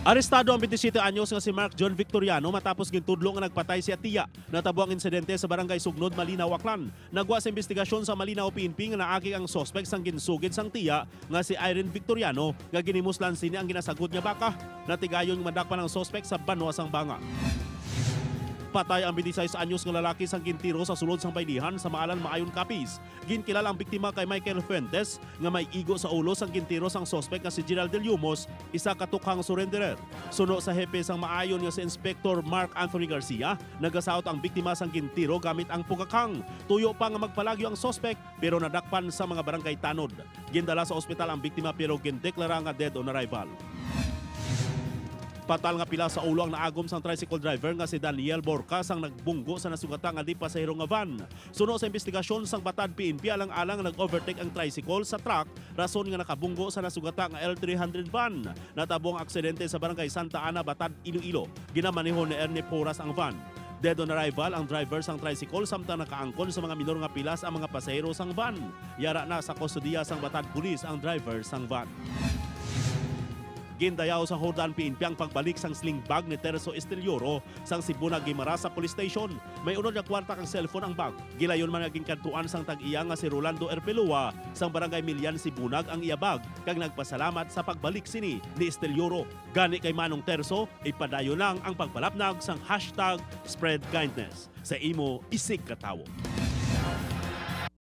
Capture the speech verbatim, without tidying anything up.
Arestado ang twenty-seven anyos nga si Mark John Victoriano matapos gintudlo nga nagpatay si Atiya. Natabo ang insidente sa Barangay Sugnod, Malinaw, Aklan. Nagwa sa imbestigasyon sa Malinaw P N P nga naagi ang suspek sang ginsugid sang tiya nga si Irene Victoriano nga ginimuslan sini ang ginasagod nga baka. Natigayon nga madakpan ang suspek sa banwa sang banga. Patay ang twenty-six anyos nga lalaki sang gintiro sa sulod sang baylihan sa Maalan, Maayon, Capiz. Ginkilala ang biktima kay Michael Fuentes nga may igo sa ulo sang gintiro sang suspek nga si Gerald Deliumos, isa ka tukhang surrenderer. Suno sa hepe sang Maayon nga si Inspector Mark Anthony Garcia, nagasaot ang biktima sang gintiro gamit ang pugakhang. Tuyo pa nga magpalagyo ang suspek, pero nadakpan sa mga barangay tanod. Gindala sa ospital ang biktima pero gindeklara nga dead on arrival. Fatal nga pilas sa ulo ang naagom sang tricycle driver nga si Daniel Borca sang nagbunggo sa nasugata nga di pasahero nga van. Suno sa imbestigasyon sang Batad P N P, alang-alang nag-overtake ang tricycle sa truck, rason nga nakabunggo sa nasugata nga L three hundred van. Natabo ang aksidente sa Barangay Santa Ana, Batad, Iloilo. Ginamaneho ni Ernie Porras ang van. Dead on arrival ang driver sang tricycle, samtang nakaangkon sa mga minor nga pilas ang mga pasahero sang van. Yara na sa kustodiya sang Batad Police ang driver sang van. Gindayaw sa Jordan P N P ang pagbalik sang sling bag ni Terso Estelioro sang Sibunag, Guimaras sa Police Station. May unod nga kwarta kag cellphone ang bag. Gilayon man nga ginkadtuan sang tag-iya nga si Rolando Erpelua sang Barangay Milian, Sibunag, ang iya bag kag nagpasalamat sa pagbalik sini ni Estelioro. Gani kay Manong Terso, ipadayon lang ang pagpalapnag sang hashtag spread kindness sa imo isigkatawo.